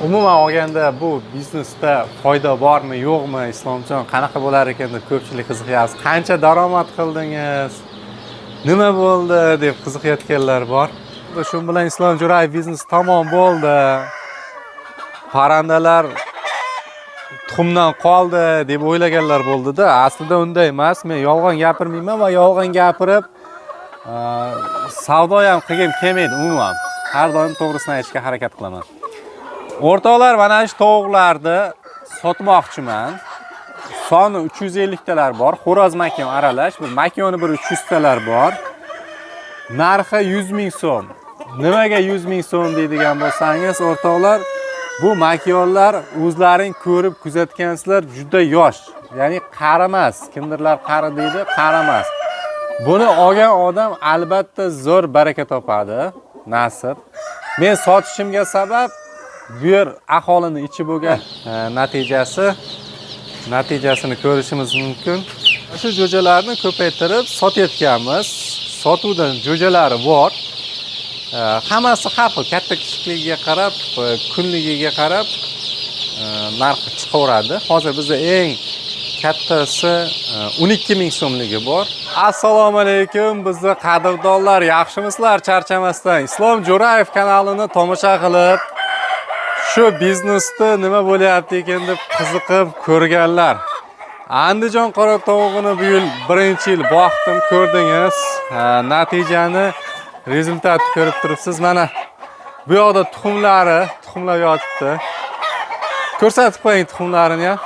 Umuman olganda bu biznesda foyda bormi, yo'qmi, Islomjon qanaqa bo'lar ekan deb ko'pchilik qiziqyapti. Qancha daromad qildingiz? Nima bo'ldi deb qiziqayotganlar bor. Shu bilan Islom Jo'rayev biznes tamom bo'ldi. Parrandalar tuxumdan qoldi deb o'ylaganlar bo'ldi-da. Aslida unday emas. Men yolg'on gapirmayman va yolg'on gapirib savdo ham qilgim kelmaydi umuman. Har doim to'g'risini aytishga harakat qilaman. O'rtoqlar, mana shu tovuqlarni sotmoqchiman. Soni 350 talar bor. Xo'roz makiyon aralash, bir makiyoni bir 300 talar bor. Narxi 100 ming so'm. Nimaga 100 ming so'm deydigan bo'lsangiz, o'rtoqlar, bu makiyonlar o'zlaring ko'rib kuzatgansizlar, juda yosh. Ya'ni qarimas. Kimdirlar qari deydi, qarimas. Buni olgan odam albatta zo'r baraka topadi, nasib. Men sotishimga sabab bu yer aholini ichi bo'lgan natijasini ko'rishimiz mumkin. Shu jo'jalarni ko'paytirib sotayotganmiz. Sotuvdan jo'jalari bor. Hammasi har xil, katta kichikligiga qarab, kunligiga qarab narxi chiqaveradi. Hozir bizda eng kattasi 12 ming so'mligi bor. Assalomu alaykum, bizni qadrdonlar, yaxshimisizlar? Charchamasdan Islom Jo'rayev kanalini tomosha qilib, shu biznesda nima bo'lyapti ekan deb qiziqib ko'rganlar. Andijon qora tovug'ini bu yil birinchi yil boqdim, ko'rdingiz. Natijani, результат ni ko'rib turibsiz. Mana bu yoqda tuxumlari, tuxumlar yotibdi. Ko'rsatib qo'ying tuxumlarini ham.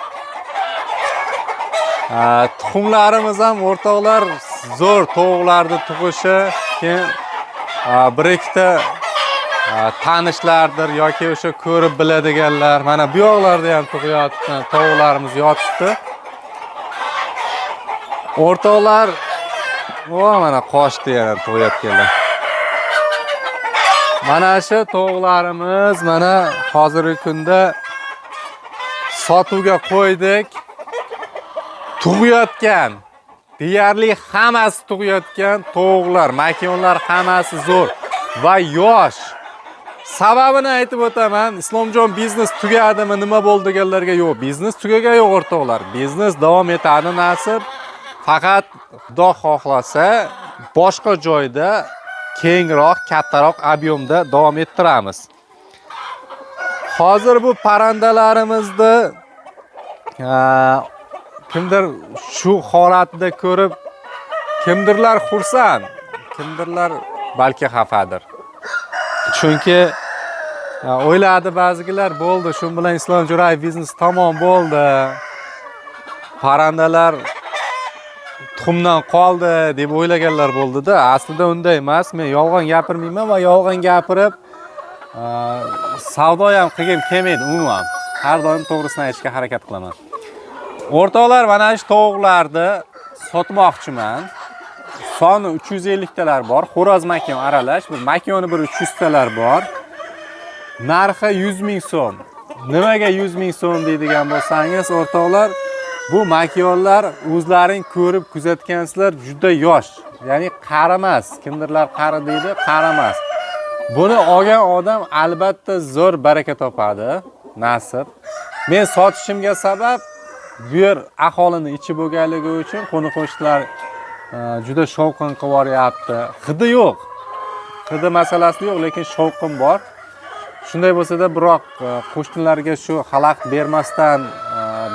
Tuxumlarimiz ham, o'rtoqlar, zo'r tovuqlarni tug'ishi, keyin bir ikkita tanishlardir yoki o'sha ko'rib biladiganlar. Mana bu yoqlarda ham tug'ayotgan tovuqlarimiz yotibdi. O'rtoqlar, o mana qochdi yana tug'ayotganlar. Mana shu tovuqlarimiz mana hozirgi kunda sotuvga qo'ydik. Tug'ayotgan, deyarli hammasi tug'ayotgan tovuqlar, makiyonlar hammasi zo'r va yosh. Sababini aytib o'taman. Islomjon biznes tugadimi, nima bo'ldi deganlarga yo'q. Biznes tugagan yo'q, o'rtoqlar. Biznes davom etadi nasib. Faqat Xudo xohlasa boshqa joyda kengroq, kattaroq объем da davom ettiramiz. Hozir bu parrandalarimizni kimdir shu holatida ko'rib, kimdirlar xursand, kimdirlar balki xafadir. Chunki o'yladi ba'zilar, bo'ldi, shu bilan Islom Jo'rayev biznes tamom bo'ldi. Parrandalar tuxumdan qoldi deb o'ylaganlar bo'ldi-da. Aslida unday emas. Men yolg'on gapirmayman va yolg'on gapirib savdo ham qilgim kelmaydi umuman. Har doim to'g'risini aytishga harakat qilaman. O'rtoqlar, mana shu tovuqlarni sotmoqchiman. Soni 350 talar bor. Xo'roz makiyon aralash, bir makiyoni bir 300 talar bor. Narxi 100 ming so'm. Nimaga 100 ming so'm deydigan bo'lsangiz, o'rtoqlar, bu makiyonlar o'zlaring ko'rib kuzatgansizlar, juda yosh. Ya'ni qarimas. Kimdirlar qari deydi, qarimas. Buni olgan odam albatta zo'r baraka topadi, nasib. Men sotishimga sabab bu yer aholini ichi bo'lganligi uchun qo'ni qo'shnilar juda shovqin qilib yuboryapti. Hidi yo'q. Hidi masalasi yo'q, lekin shovqin bor. Shunday bo'lsa-da, biroq qo'shnilarga shu xalaqit bermasdan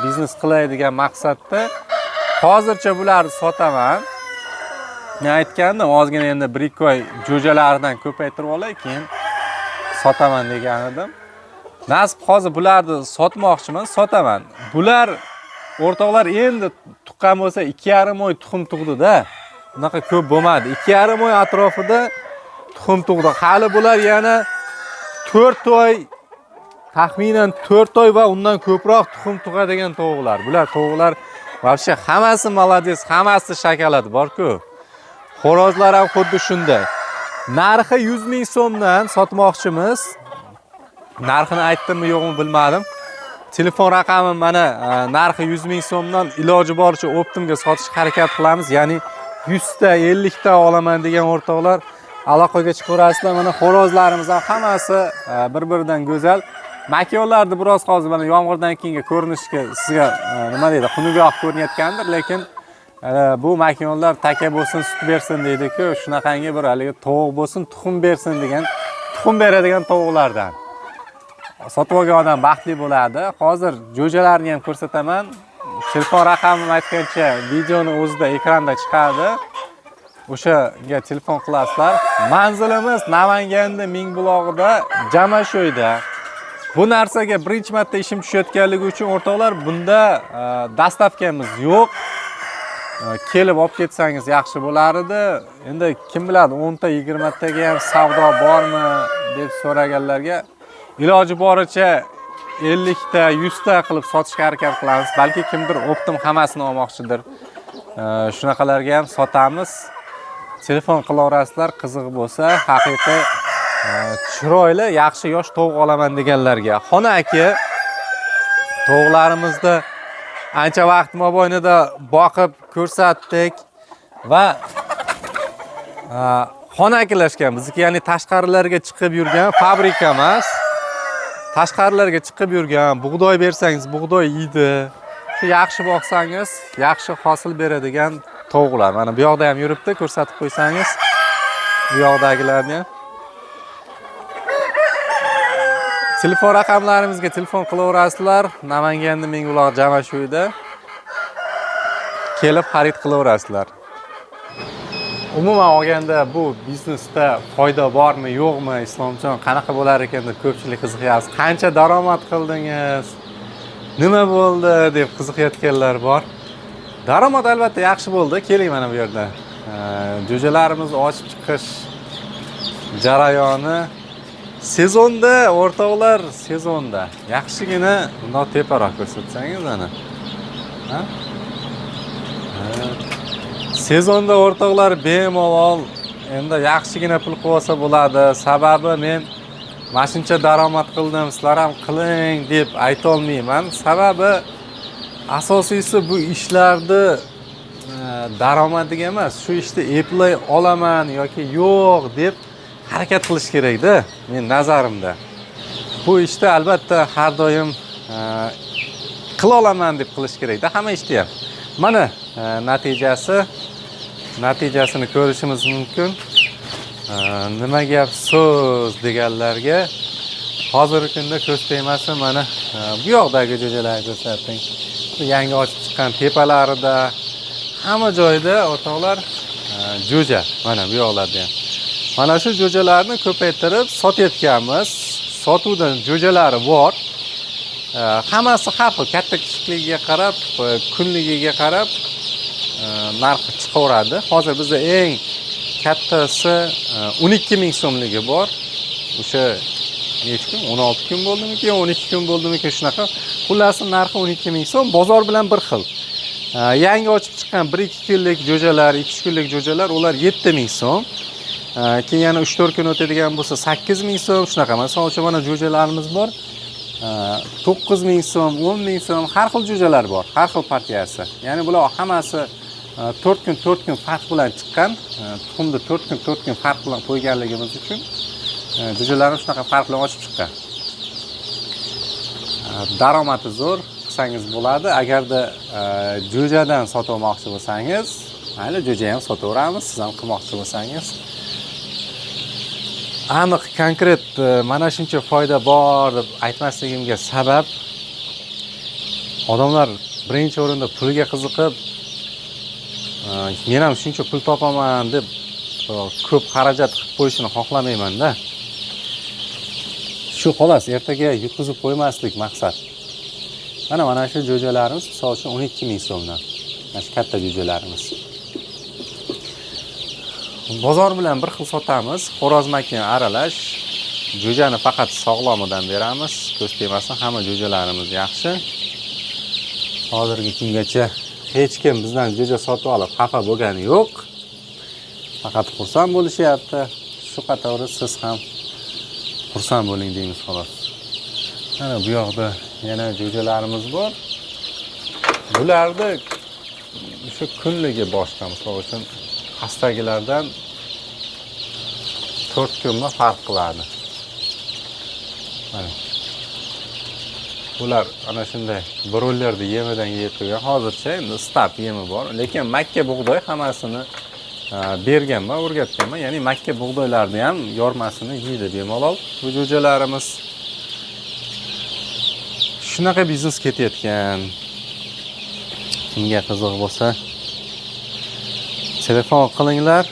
biznes qilay degan maqsadda hozircha bularni sotaman. Men aytgandim, ozgina endi 1-2 oy jo'jalardan ko'paytirib olay, keyin sotaman degan edim. Nasib, hozir bularni sotmoqchiman, sotaman. Bular, o'rtoqlar, endi tuqqan bo'lsa 2,5 oy tuxum tug'di-da. Unaqa ko'p bo'lmadi. 2,5 oy atrofida tuxum tug'di. Hali bular yana 4 oy, taxminan 4 oy va undan ko'proq tuxum tug'adigan tovuqlar. Bular tovuqlar вообще hammasi молодец, hammasi shokolad bor-ku. Xo'rozlar ham xuddi shunday. Narxi 100 ming so'mdan sotmoqchimiz. Narxini aytdimmi, yo'qmi bilmadim. Telefon raqami mana, narxi 100 ming so'mdan, iloji boricha оптом ga sotishga harakat qilamiz. Ya'ni 100 ta, 50 ta olaman degan o'rtoqlar aloqaga chiqaverasizlar. Mana xo'rozlarimiz ham hammasi bir-biridan go'zal. Makyonlarni biroz hozir mana yomg'irdan keyingi ko'rinishga sizga nima deydi, xunukroq ko'rinayotgandir, lekin bu makyonlar taka bo'lsin, sut bersin deydi-ku, shunaqangi bir haligi tovuq bo'lsin, tuxum bersin degan, tuxum beradigan tovuqlardan. Sotib olgan odam baxtli bo'ladi. Hozir jo'jalarni ham ko'rsataman. Telefon raqamini aytgancha videoni o'zida ekranda chiqadi. O'shaga telefon qilasizlar. Manzilimiz Namanganda Mingbulog'ida, Jamashoyda. Bu narsaga birinchi marta ishim tushayotganligi uchun o'rtoqlar, bunda доставка miz yo'q. Kelib olib ketsangiz yaxshi bo'lar edi. Endi kim biladi, 10 ta, 20 taga ham savdo bormi deb so'raganlarga iloji boricha 50 ta, 100 ta qilib sotishga harakat qilamiz. Balki kimdir оптом hammasini olmoqchidir. Shunaqalarga ham sotamiz. Telefon qilaverasizlar, qiziq bo'lsa, haqiqiy chiroyli, yaxshi yosh tovuq olaman deganlarga. Xonaki tovuqlarimizni ancha vaqt mobaynida boqib ko'rsatdik va xonakilashgan bizniki, ya'ni tashqarilarga chiqib yurgan fabrika emas. Tashqarilarga chiqib yurgan, bug'doy bersangiz bug'doy yeydi. Shu yaxshi boqsangiz, yaxshi hosil beradigan tovuqlar. Mana bu yoqda ham yuribdi, ko'rsatib qo'ysangiz bu yoqdagilarni ham. Telefon raqamlarimizga telefon qilaverasizlar. Namanganda Mingbuloq Jamashuyda kelib xarid qilaverasizlar. Umuman olganda bu biznesda foyda bormi, yo'qmi, Islomjon qanaqa bo'lar ekan deb ko'pchilik qiziqyapti. Qancha daromad qildingiz? Nima bo'ldi deb qiziqayotganlar bor. Daromad albatta yaxshi bo'ldi. Keling mana bu yerda. Jo'jalarimizni ochib chiqish jarayoni sezonda, o'rtoqlar, sezonda. Yaxshigina bundoq teparoq ko'rsatsangiz ana. Ha? Sezonda o'rtoqlar bemalol endi yaxshigina pul qilib olsa bo'ladi. Sababi men mana shuncha daromad qildim, sizlar ham qiling deb ayta olmayman. Sababi asosiysi bu ishlarni daromadiga emas, shu ishni eplay olaman yoki yo'q deb harakat qilish kerakda, men nazarimda. Bu ishda albatta har doim qila olaman deb qilish kerakda, hamma ishni ham. Mana natijasini ko'rishimiz mumkin. Nima gap so'z deganlarga hozirgi kunda ko'z tegmasin, mana bu yoqdagi jo'jalarni ko'rsating. Bu yangi ochib chiqqan tepalarida, hamma joyda o'rtoqlar jo'ja, mana bu yoqlarda ham. Mana shu jo'jalarni ko'paytirib sotayotganmiz. Sotuvdan jo'jalari bor. Hammasi har xil, katta kichikligiga qarab, kunligiga qarab narxi chiqaveradi. Hozir bizda eng kattasi 12 000 so'mligi bor. O'sha necha kun? 16 kun bo'ldimikin, 12 kun bo'ldimikin, shunaqa. Xullas narxi 12 000 so'm, bozor bilan bir xil. Yangi ochib chiqqan 1-2 kunlik jo'jalar, 2-3 kunlik jo'jalar, ular 7000 so'm. Keyin yana 3-4 kun o'tadigan bo'lsa 8000 so'm, shunaqa. Misol uchun mana jo'jalarimiz bor. 9000 so'm, 10 000 so'm, har xil jo'jalar bor, har xil partiyasi. Ya'ni bular hammasi 4 kun, 4 kun farq bilan chiqqan. Tuxumni 4 kun, 4 kun farq bilan qo'yganligimiz uchun jo'jalarni shunaqa farq bilan ochib chiqqan. Daromadi zo'r, qilsangiz bo'ladi. Agarda jo'jadan sotib olmoqchi bo'lsangiz, mayli, jo'ja ham sotaveramiz, siz ham qilmoqchi bo'lsangiz. Aniq konkret mana shuncha foyda bor deb aytmasligimga sabab, odamlar birinchi o'rinda pulga qiziqib, men ham shuncha pul topaman deb ko'p xarajat qilib qo'yishini xohlamaymanda. Shu xolos, ertaga yutqizib qo'ymaslik maqsad. Mana shu jo'jalarimiz misol uchun 12 000 so'mdan. Mana shu katta jo'jalarimiz. Bozor bilan bir xil sotamiz. Xo'roz makin aralash. Jo'jani faqat sog'lomidan beramiz. Ko'z tegmasin, hamma jo'jalarimiz yaxshi. Hozirgi kungacha hech kim bizdan jo'ja sotib olib xafa bo'lgani yo'q. Faqat xursand bo'lishyapti. Shu qatori siz ham xursand bo'ling deymiz xolos. Mana bu yoqda yana jo'jalarimiz bor. Bularni o'sha kunligi boshqa, misol uchun pastagilardan 4 kunma farq qiladi. Mana. Bular ana shunday broylerni yemidan yeb turgan. Hozircha endi start yemi bor, lekin makka bug'doy hammasini berganman, o'rgatganman. Ya'ni makka bug'doylarni ham yormasini yeydi bemalol bu jo'jalarimiz. Shunaqa biznes ketayotgan. Kimga qiziq bo'lsa, telefon qilinglar.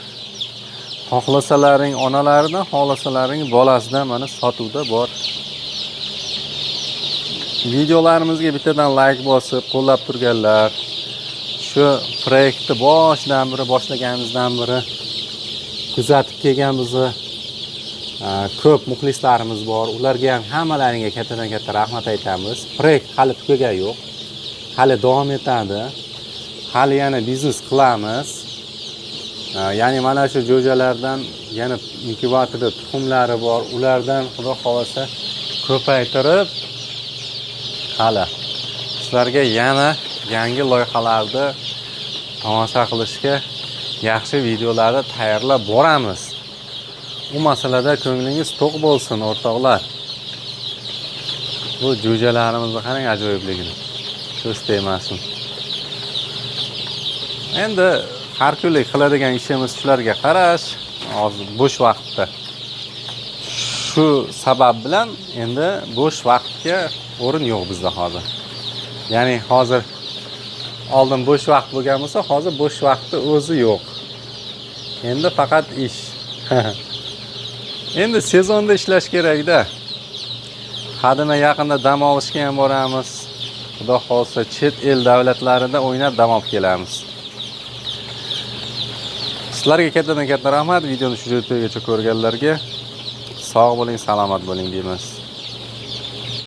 Xohlasalaring onalaridan, xohlasalaring bolasidan mana sotuvda bor. Videolarimizga bittadan layk bosib, qo'llab turganlar, shu proyektni boshidan beri, boshlaganimizdan beri kuzatib kelgan bizni ko'p muxlislarimiz bor. Ularga ham, hammalaringga kattadan katta rahmat aytamiz. Proyekt hali tugagani yo'q. Hali davom etadi. Hali yana biznes qilamiz. Ya'ni mana shu jo'jalardan yana inkubatorda tuxumlari bor. Ulardan Xudo xohlasa ko'paytirib, hali sizlarga yana yangi loyihalarni tomosha qilishga yaxshi videolarni tayyorlab boramiz. U masalada ko'nglingiz to'q bo'lsin, o'rtoqlar. Bu jo'jalarimizni qarang ajoyibligini. Ko'z tegmasin. Endi har kunlik qiladigan ishimiz shularga qarash, hozir bo'sh vaqtda. Shu sabab bilan endi bo'sh vaqtga o'rin yo'q bizda hozir. Ya'ni hozir, oldin bo'sh vaqt bo'lgan bo'lsa, hozir bo'sh vaqtni o'zi yo'q. Endi faqat ish. Endi sezonda ishlash kerakda. Hademay yaqinda dam olishga ham boramiz. Xudo xohlasa, chet el davlatlarida o'ynab dam olib kelamiz. Sizlarga kattadan katta rahmat. Videoni shu joygacha ko'rganlarga sog' bo'ling, salomat bo'ling deymiz.